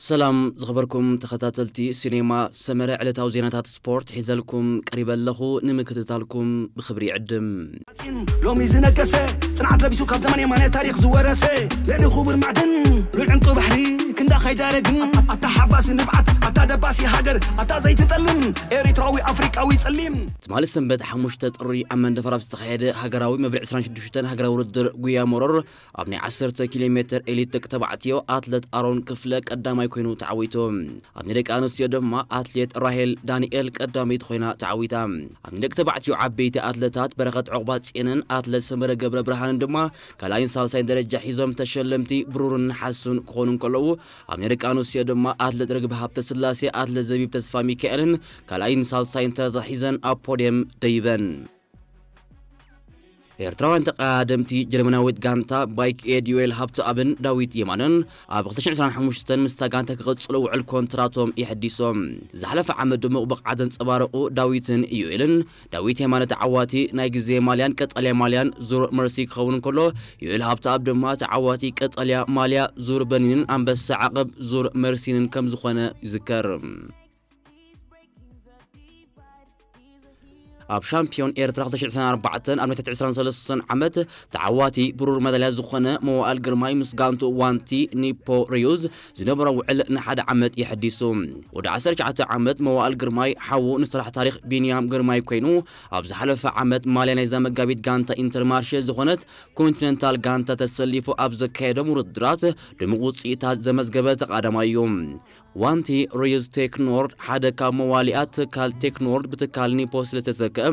ሰላም ዝኸበርኩም ተኸታተልቲ ሲኔማ ሰመረ፣ ዕለታዊ ዜናታት ስፖርት ሒዘልኩም ቀሪበ ኣለኹ። ንምክትታልኩም ብኽብሪ ይዕድም። ሎሚ ዝነገሰ ጽንዓት ለቢሱ ካብ ዘመን የማነ ታሪኽ ዝወረሰ ልዕሊ ክቡር ማዕድን ልዑል ዕንቁ ባሕሪ ክንዳ ከይዳረግን ኣታ ሓባሲ ንብዓት ኣታ ደባሲ ሃገር ኣታ ዘይትጠልም ኤሪትራዊ ኣፍሪቃዊ ጸሊም። ትማሊ ሰንበት ሓሙሽተ ጥሪ ኣብ መንደፈራ ዝተኻየደ ሃገራዊ መበል ዕስራን ሽዱሽተን ሃገራዊ ውድድር ጉያ መሮር ኣብ ናይ ዓሰርተ ኪሎ ሜትር ኤሊት ደቂ ተባዕትዮ ኣትለት ኣሮን ክፍለ ቀዳማይ ኮይኑ ተዓዊቱ። ኣብ ናይ ደቂ ኣንስትዮ ድማ ኣትሌት ራሄል ዳንኤል ቀዳመይቲ ኮይና ተዓዊታ። ኣብ ናይ ደቂ ተባዕትዮ ዓበይቲ ኣትለታት በረኸት ዑቕባጽዮንን ኣትለት ሰመረ ገብረ ብርሃንን ድማ ካልኣይን ሳልሳይን ደረጃ ሒዞም ተሸለምቲ ብሩርን ነሓሱን ክኾኑ እንከለዉ፣ ኣብ ናይ ደቂ ኣንስትዮ ድማ ኣትለት ርግብ ሃብተ ስላሴ ኣትለት ዘቢብ ተስፋ ሚካኤልን ካልኣይን ሳልሳይን ተረታ ሒዘን ኣብ ፖድየም ደይበን። ኤርትራውያን ተቐዳደምቲ ጀርመናዊት ጋንታ ባይክ ኤድ ዮኤል ሃብተኣብን ዳዊት የማነን ኣብ ክልተ ሽሕን ዕስራን ሓሙሽተን ምስታ ጋንታ ክቕጽሉ ውዕል ኮንትራቶም የሐዲሶም። ዝሓለፈ ዓመት ድሙቕ ብቕዓት ዘንጸባረቑ ዳዊትን ዮኤልን፣ ዳዊት የማነ ተዓዋቲ ናይ ግዜ ማልያን ቀጠልያ ማልያን ዙር መርሲ ክኸውን እንከሎ፣ ዮኤል ሃብተኣብ ድማ ተዓዋቲ ቀጠልያ ማልያ ዙር በኒንን ኣንበሳ ዓቐብ ዙር መርሲንን ከም ዝኾነ ይዝከር። ኣብ ሻምፒዮን ኤርትራ ክልተ ሽሕን ዕስራን ኣርባዕተን ኣብ ናይ ትሕቲ ዕስራን ሰለስተን ዓመት ተዓዋቲ ብሩር መዳልያ ዝኾነ መዋእል ግርማይ ምስ ጋንቱ ዋንቲ ኒፖ ሪዩዝ ዝነበሮ ውዕል ንሓደ ዓመት የሐዲሱ። ወዲ ዓሰርተ ትሽዓተ ዓመት መዋእል ግርማይ ሓዉ ንስራሕ ታሪኽ ቢንያም ግርማይ ኮይኑ፣ ኣብ ዝሓለፈ ዓመት ማልያ ናይዛ መጋቢት ጋንታ ኢንተርማርሼ ዝኾነት ኮንቲነንታል ጋንታ ተሰሊፉ ኣብ ዘካየዶም ውድድራት ድሙቕ ውፅኢታት ዘመዝገበ ተቓዳማይ እዩ። ዋንቲ ሪዩዝ ቴክኖርድ ሓደ ካብ መዋሊኣ ትካል ቴክኖርድ ብትካል ኒፖ ስለተተክአ፣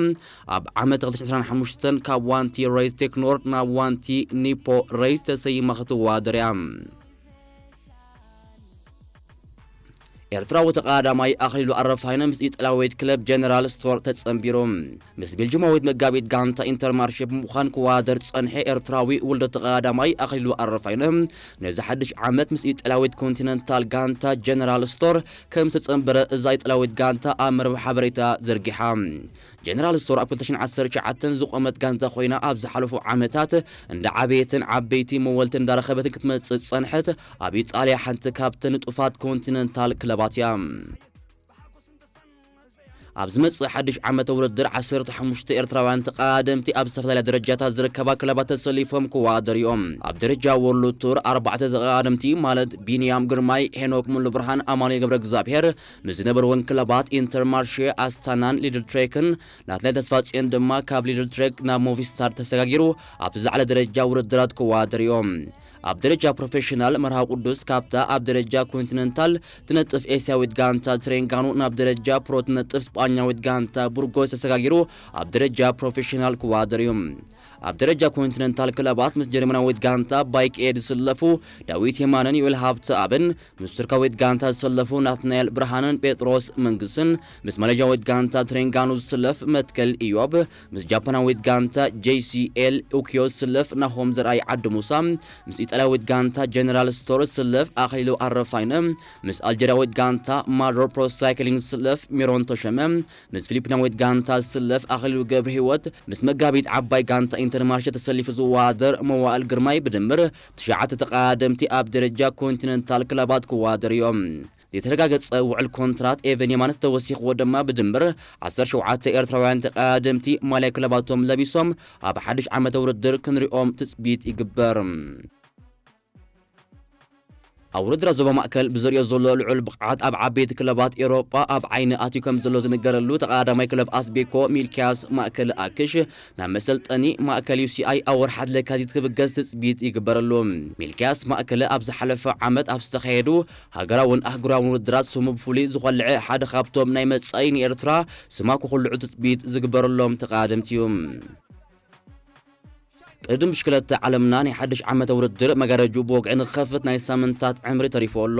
ኣብ ዓመት ክልተ ሽሕን ዕስራን ሓሙሽተን ካብ ዋንቲ ሬይዝ ቴክኖርድ ናብ ዋንቲ ኒፖ ሬይዝ ተሰይማ ክትወዳደር እያ። ኤርትራዊ ተቐዳዳማይ ኣኽሊሉ ኣረፋይነ ምስ ኢጣልያዊት ክለብ ጀነራል ስቶር ተጸንቢሩ። ምስ ቤልጅማዊት መጋቢት ጋንታ ኢንተርማርሼ ብምዃን ክወዳደር ዝጸንሐ ኤርትራዊ ውልዶ ተቐዳዳማይ ኣኽሊሉ ኣረፋይነ ነዚ ሓድሽ ዓመት ምስ ኢጣልያዊት ኮንቲነንታል ጋንታ ጀነራል ስቶር ከም ዝተጸንበረ እዛ ኢጣልያዊት ጋንታ ኣብ መርበብ ሓበሬታ ዘርጊሓ። ጀነራል ስቶር ኣብ ክልተ ሽሕን ዓሰርተ ትሽዓተን ዝቖመት ጋንታ ኮይና፣ ኣብ ዝሓለፉ ዓመታት እንዳ ዓበየትን ዓበይቲ መወልቲ እንዳረኸበትን ክትመጽእ ዝጸንሐት ኣብ ኢጣልያ ሓንቲ ካብተን ንጡፋት ኮንቲነንታል ክለባት እያ። ኣብ ዝመጽእ ሓድሽ ዓመተ ውድድር ዓሰርተ ሓሙሽተ ኤርትራውያን ተቐዳደምቲ ኣብ ዝተፈላለያ ደረጃታት ዝርከባ ክለባት ተሰሊፎም ክወዳደሩ እዮም። ኣብ ደረጃ ወርልድ ቱር ኣርባዕተ ተቐዳደምቲ ማለት ቢንያም ግርማይ፣ ሄኖክ ሙሉብርሃን፣ ኣማኑኤል ገብረ እግዚኣብሔር ምስ ዝነበርወን ክለባት ኢንተርማርሼ፣ ኣስታናን ሊድል ትሬክን፣ ናትናኤል ተስፋጽዮን ድማ ካብ ሊድል ትሬክ ናብ ሞቪስታር ተሰጋጊሩ ኣብቲ ዝለዓለ ደረጃ ውድድራት ክወዳደሩ እዮም። ኣብ ደረጃ ፕሮፌሽናል መርሃ ቅዱስ ካብታ ኣብ ደረጃ ኮንቲነንታል ትነጥፍ ኤስያዊት ጋንታ ትሬንጋኑ ናብ ደረጃ ፕሮ ትነጥፍ ስጳኛዊት ጋንታ ቡርጎስ ተሰጋጊሩ ኣብ ደረጃ ፕሮፌሽናል ክወዳደር እዩ። ኣብ ደረጃ ኮንቲነንታል ክለባት ምስ ጀርመናዊት ጋንታ ባይክ ኤድ ዝስለፉ ዳዊት የማነን ዮኤል ሃብተኣብን፣ ምስ ቱርካዊት ጋንታ ዝሰለፉ ናትናኤል ብርሃንን ጴጥሮስ መንግስትን፣ ምስ ማሌዥያዊት ጋንታ ትሬንጋኑ ዝስለፍ መትከል ኢዮብ፣ ምስ ጃፓናዊት ጋንታ ጄሲኤል ኡኪዮ ዝስለፍ ናሆም ዘርኣይ ዓዲ ሙሳ፣ ምስ ኢጣልያዊት ጋንታ ጀነራል ስቶር ዝስለፍ ኣኽሊሉ ኣረፋይነ፣ ምስ ኣልጀርያዊት ጋንታ ማድሮ ፕሮ ሳይክሊንግ ዝስለፍ ሜሮን ተሸመ፣ ምስ ፊሊፒናዊት ጋንታ ዝስለፍ ኣኽሊሉ ገብረ ህይወት፣ ምስ መጋቢት ዓባይ ጋንታ ኢንተርማርሼ ተሰሊፉ ዝወዳደር መዋእል ግርማይ ብድምር ትሽዓተ ተቐዳደምቲ ኣብ ደረጃ ኮንቲነንታል ክለባት ክወዳደሩ እዮም። ዘይተረጋገጸ ውዕል ኮንትራት ኤቨን የማነ ተወሲኽዎ ድማ ብድምር ዓሰርተ ሸውዓተ ኤርትራውያን ተቐዳደምቲ ማልያ ክለባቶም ለቢሶም ኣብ ሓድሽ ዓመተ ውድድር ክንሪኦም ትጽቢት ይግበር። ኣብ ውድድራት ዞባ ማእከል ብዘርእዮ ዘሎ ልዑል ብቕዓት ኣብ ዓበይቲ ክለባት ኤውሮጳ ኣብ ዓይኒ ኣትዩ ከም ዘሎ ዝንገረሉ ተቐዳዳማይ ክለብ ኣስቤኮ ሚልኪያስ ማእከል ኣክሽ ናብ መሰልጠኒ ማእከል ዩ ሲ ኣይ ኣብ ወርሓት ለካቲት ክብገስ ትጽቢት ይግበረሉ። ሚልኪያስ ማእከል ኣብ ዝሓለፈ ዓመት ኣብ ዝተኻየዱ ሃገራውን ኣህጉራውን ውድድራት ስሙ ብፍሉይ ዝኾልዐ ሓደ ካብቶም ናይ መጻኢ ንኤርትራ ስማ ክኹልዑ ትጽቢት ዝግበረሎም ተቐዳደምቲ እዩ። ቅድድም ብሽክለታ ዓለምና ናይ ሓድሽ ዓመተ ውድድር መጋረጅኡ ብወግዒ ንክኸፍት ናይ ሳምንታት ዕምሪ ተሪፎ ኣሎ።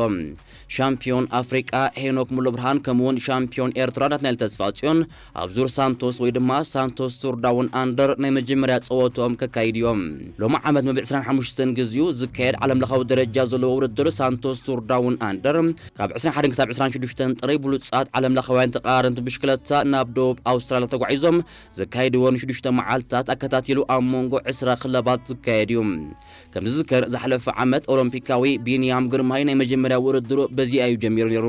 ሻምፒዮን ኣፍሪቃ ሄኖክ ሙሉብርሃን ከምኡውን ሻምፒዮን ኤርትራ ናትናኤል ተስፋጽዮን ኣብ ዙር ሳንቶስ ወይ ድማ ሳንቶስ ቱር ዳውን ኣንደር ናይ መጀመርያ ጸወትኦም ከካይዱ እዮም። ሎሚ ዓመት መበል ዕስራን ሓሙሽተን ግዜኡ ዝካየድ ዓለምለኻዊ ደረጃ ዘለዎ ውድድር ሳንቶስ ቱር ዳውን ኣንደር ካብ ዕስራን ሓደን ክሳብ ዕስራን ሽዱሽተን ጥሪ ብሉጻት ዓለምለኻውያን ተቐራረንቲ ብሽክለታ ናብ ደቡብ ኣውስትራልያ ተጓዒዞም ዘካይድዎ ንሽዱሽተ መዓልትታት ኣከታቲሉ ኣብ መንጎ ዕስራ ክለባት ዝካየድ እዩ። ከም ዝዝከር ዝሓለፈ ዓመት ኦሎምፒካዊ ቢንያም ግርማይ ናይ መጀመርያ ውድድሩ በዚኣ እዩ ጀሚሩ ነይሩ።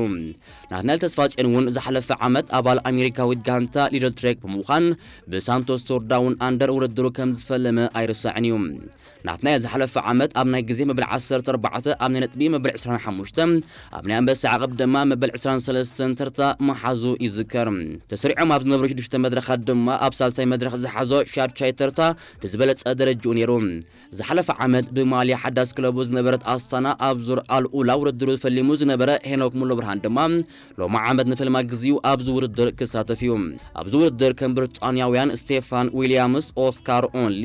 ናትናኤል ተስፋጽዮን እውን ዝሓለፈ ዓመት ኣባል ኣሜሪካዊት ጋንታ ሊድል ትሬክ ብምዃን ብሳንቶስ ቶር ዳውን ኣንደር ውድድሩ ከም ዝፈለመ ኣይርሳዕን እዩ። ናትናኤል ዝሓለፈ ዓመት ኣብ ናይ ግዜ መበል ዓሰርተ ኣርባዕተ ኣብ ናይ ነጥቢ መበል ዕስራን ሓሙሽተ ኣብ ናይ ኣንበሳ ዓቐብ ድማ መበል ዕስራን ሰለስተን ተርታ መሓዙ ይዝከር። ተሰሪዖም ኣብ ዝነበሩ ሽዱሽተ መድረኻት ድማ ኣብ ሳልሳይ መድረኽ ዝሓዞ ሻድሻይ ተርታ እቲ ዝበለጸ ደረጅኡ ነይሩ። ዝሓለፈ ዓመት ብማልያ ሓዳስ ክለቡ ዝነበረት ኣስታና ኣብ ዙር ኣልኡላ ውድድሩ ፈሊሙ ዝነበረ ሄኖክ ሙሉብርሃን ድማ ሎሚ ዓመት ንፈልማ ግዜኡ ኣብዚ ውድድር ክሳተፍ እዩ። ኣብዚ ውድድር ከም ብሪጣንያውያን ስቴፋን ዊልያምስ፣ ኦስካር ኦንሊ፣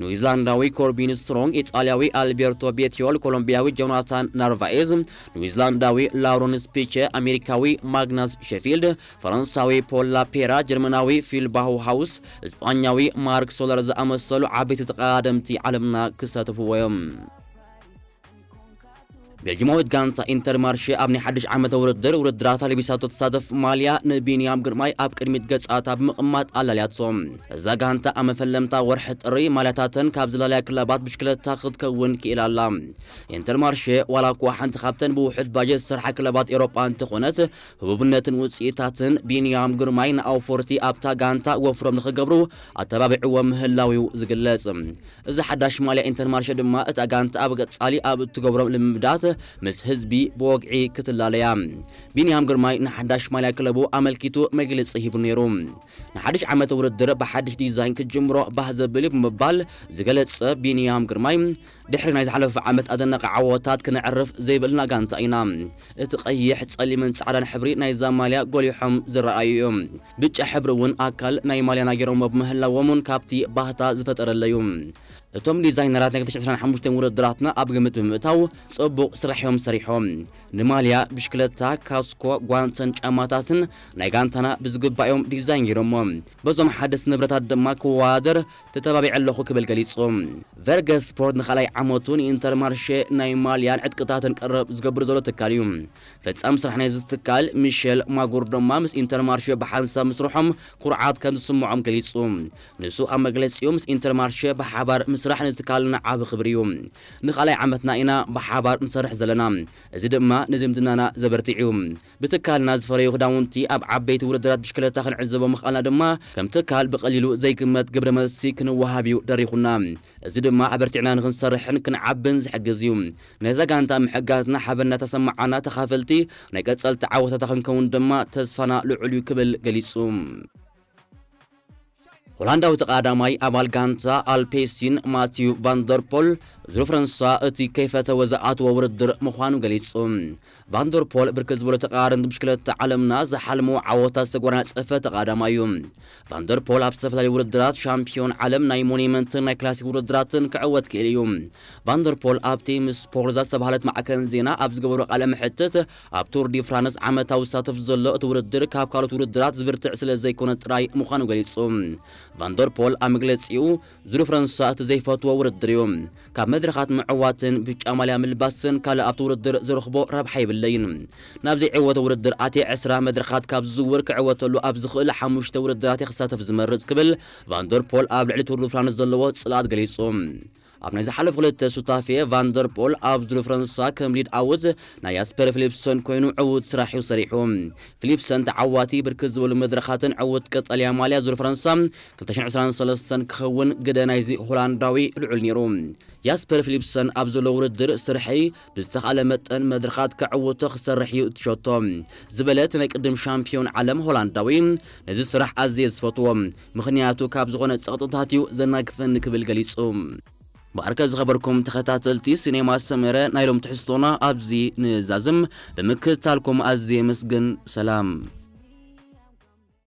ኒውዚላንዳዊ ኮርቢን ስትሮንግ፣ ኢጣልያዊ ኣልቤርቶ ቤቲዮል፣ ኮሎምቢያዊ ጆናታን ናርቫኤዝ፣ ኒውዚላንዳዊ ላውረንስ ፒቸ፣ ኣሜሪካዊ ማግናስ ሼፊልድ፣ ፈረንሳዊ ፖል ላፔራ፣ ጀርመናዊ ፊል ባውሃውስ፣ ስጳኛዊ ማርክ ሶለር ዝኣመሰሉ ዓበይቲ ተቐዳደምቲ ዓለምና ክሳተፍዎ እዮም። ቤልጅማዊት ጋንታ ኢንተርማርሼ ኣብ ናይ ሓድሽ ዓመተ ውድድር ውድድራት ኣልቢሳቶ ትሳተፍ ማልያ ንቢንያም ግርማይ ኣብ ቅድሚት ገጻታ ብምቕማጥ ኣላልያቶ። እዛ ጋንታ ኣብ መፈለምታ ወርሒ ጥሪ ማልያታተን ካብ ዝላለያ ክለባት ብሽክለታ ክትከውን ክኢላ ኣላ። ኢንተርማርሼ ዋላ እኳ ሓንቲ ካብተን ብውሑድ ባጀት ዝሰርሓ ክለባት ኤውሮጳ እንተኾነት፣ ህቡብነትን ውጽኢታትን ቢንያም ግርማይ ንኣውፎርቲ ኣብታ ጋንታ ወፍሮም ንኽገብሩ ኣተባቢዕዎ ምህላው እዩ ዝግለጽ። እዚ ሓዳሽ ማልያ ኢንተርማርሸ ድማ እታ ጋንታ ኣብ ቀጻሊ ኣብ እትገብሮም ልምምዳት ምስ ህዝቢ ብወግዒ ክትላለያ። ቢንያም ግርማይ ንሓዳሽ ማልያ ክለቡ ኣመልኪቱ መግለጺ ሂቡ ነይሩ። ንሓድሽ ዓመት ውድድር ብሓድሽ ዲዛይን ክጅምሮ ባህ ዘብል እዩ ብምባል ዝገለጸ ቢንያም ግርማይ፣ ድሕሪ ናይ ዝሓለፈ ዓመት ኣደነቐ ዓወታት ክነዕርፍ ዘይብልና ጋንታ ኢና። እቲ ቀይሕ፣ ጸሊምን ጻዕዳን ሕብሪ ናይዛ ማልያ ጎሊሖም ዝረኣዩ እዮም። ብጫ ሕብሪ እውን ኣካል ናይ ማልያና ገይሮሞ ብምህላዎም እውን ካብቲ ባህታ ዝፈጠረለዩ። እቶም ዲዛይነራት ናይ ክልተ ሽሕን ዕስራን ሓሙሽተን ውድድራትና ኣብ ግምት ብምእታው ጽቡቕ ስራሕ እዮም ሰሪሖም። ንማልያ፣ ብሽክለታ፣ ካስኮ፣ ጓንትን ጫማታትን ናይ ጋንታና ብዝግባእ እዮም ዲዛይን ገይሮሞ። በዞም ሓደስቲ ንብረታት ድማ ክወዳደር ተተባቢዐ ኣለኹ ክብል ገሊጹ። ቨርገስ ስፖርት ንኻልኣይ ዓመቱ ንኢንተርማርሼ ናይ ማልያን ዕጥቅታትን ቀረብ ዝገብር ዘሎ ትካል እዩ። ፈጻሚ ስራሕ ናይዚ ትካል ሚሸል ማጉር ድማ ምስ ኢንተርማርሼ ብሓንሳብ ምስርሖም ኩርዓት ከም ዝስምዖም ገሊጹ። ንሱ ኣብ መግለጺኡ ምስ ኢንተርማርሼ ብሓባር ምስራሕ ንትካልና ዓቢ ክብሪ እዩ። ንኻልኣይ ዓመትና ኢና ብሓባር ንሰርሕ ዘለና። እዚ ድማ ንዝምድናና ዘበርትዕ እዩ። ብትካልና ዝፈረዩ ክዳውንቲ ኣብ ዓበይቲ ውድድራት ብሽክለታ ክንዕዘቦ ምኽኣልና ድማ ከም ትካል ብቐሊሉ ዘይግመት ግብረ መልሲ ክንወሃብ እዩ ደሪኹና። እዚ ድማ ኣበርቲዕና ንኽንሰርሕን ክንዓብን ዝሕግዝ እዩ። ነዛ ጋንታ ምሕጋዝና ሓበን እናተሰማዓና ተኻፈልቲ ናይ ቀጸልቲ ዓወታታ ክንከውን ድማ ተስፋና ልዑል እዩ ክብል ገሊጹ። ሆላንዳዊ ተቐዳማይ ኣባል ጋንታ ኣልፔሲን ማቲዩ ቫንደርፖል ዙር ፈረንሳ እቲ ከይፈተወ ዝኣተወ ውድድር ምዃኑ ገሊጹ። ቫንደርፖል ብርክት ዝበሉ ተቐዳደምቲ ብሽክለታ ዓለምና ዝሓልምዎ ዓወታት ዝተጎናጸፈ ተቐዳማይ እዩ። ቫንደርፖል ኣብ ዝተፈላለዩ ውድድራት ሻምፒዮን ዓለም ናይ ሞኒመንትን ናይ ክላሲክ ውድድራትን ክዕወት ክእል እዩ። ቫንደርፖል ኣብቲ ምስ ፖርዛ ዝተባህለት ማዕከን ዜና ኣብ ዝገበሮ ቃለ መሕትት ኣብ ቱር ዲ ፍራንስ ዓመታዊ ዝሳተፍ ዘሎ እቲ ውድድር ካብ ካልኦት ውድድራት ዝብርትዕ ስለ ዘይኮነ ጥራይ ምዃኑ ገሊጹ። ቫንደርፖል ኣብ መግለጺኡ ዙር ፈረንሳ እቲ ዘይፈትዎ ውድድር እዩ። ካብ መድረኻት ምዕዋትን ብጫ ማልያ ምልባስን ካልእ ኣብቲ ውድድር ዝረኽቦ ረብሓ የብለይን። ናብ ዘይዕወተ ውድድር ኣትየ ዕስራ መድረኻት ካብ ዝዝውር ክዕወተሉ ኣብ ዝኽእል ሓሙሽተ ውድድራት እየ ክሳተፍ ዝመርጽ ክብል ቫንደርፖል ኣብ ልዕሊ ቱር ዲ ፍራንስ ዘለዎ ጽልኣት ገሊጹ። ኣብ ናይ ዝሓለፉ ክልተ ሱታፌ ቫንደርፖል ኣብ ዙር ፈረንሳ ከም ሊድ ኣውት ናይ ያስፐር ፊሊፕሰን ኮይኑ ዕዉት ስራሕ እዩ ሰሪሑ። ፊሊፕሰን ተዓዋቲ ብርክት ዝበሉ መድረኻትን ዕዉት ቀጠልያ ማልያ ዙር ፈረንሳ ክልተ ሽሕን ዕስራን ሰለስተን ክኸውን ግደ ናይዚ ሆላንዳዊ ልዑል ነይሩ። ያስፐር ፊሊፕሰን ኣብ ዘሎ ውድድር ስርሐይ ብዝተኻለ መጠን መድረኻት ከዕውቶ ክሰርሕ እዩ እትሸቶ ዝበለት ናይ ቅድም ሻምፒዮን ዓለም ሆላንዳዊ፣ ነዚ ስራሕ ኣዝየ ዝፈትዎ፣ ምኽንያቱ ካብ ዝኾነ ጸቕጥታት እዩ ዘናግፈኒ ክብል ገሊጹ። ባርከ ዝኸበርኩም ተኸታተልቲ ሲኔማ ሰመረ፣ ናይ ሎም ትሕዝቶና ኣብዚ ንዛዝም። ብምክትታልኩም ኣዝየ የመስግን። ሰላም።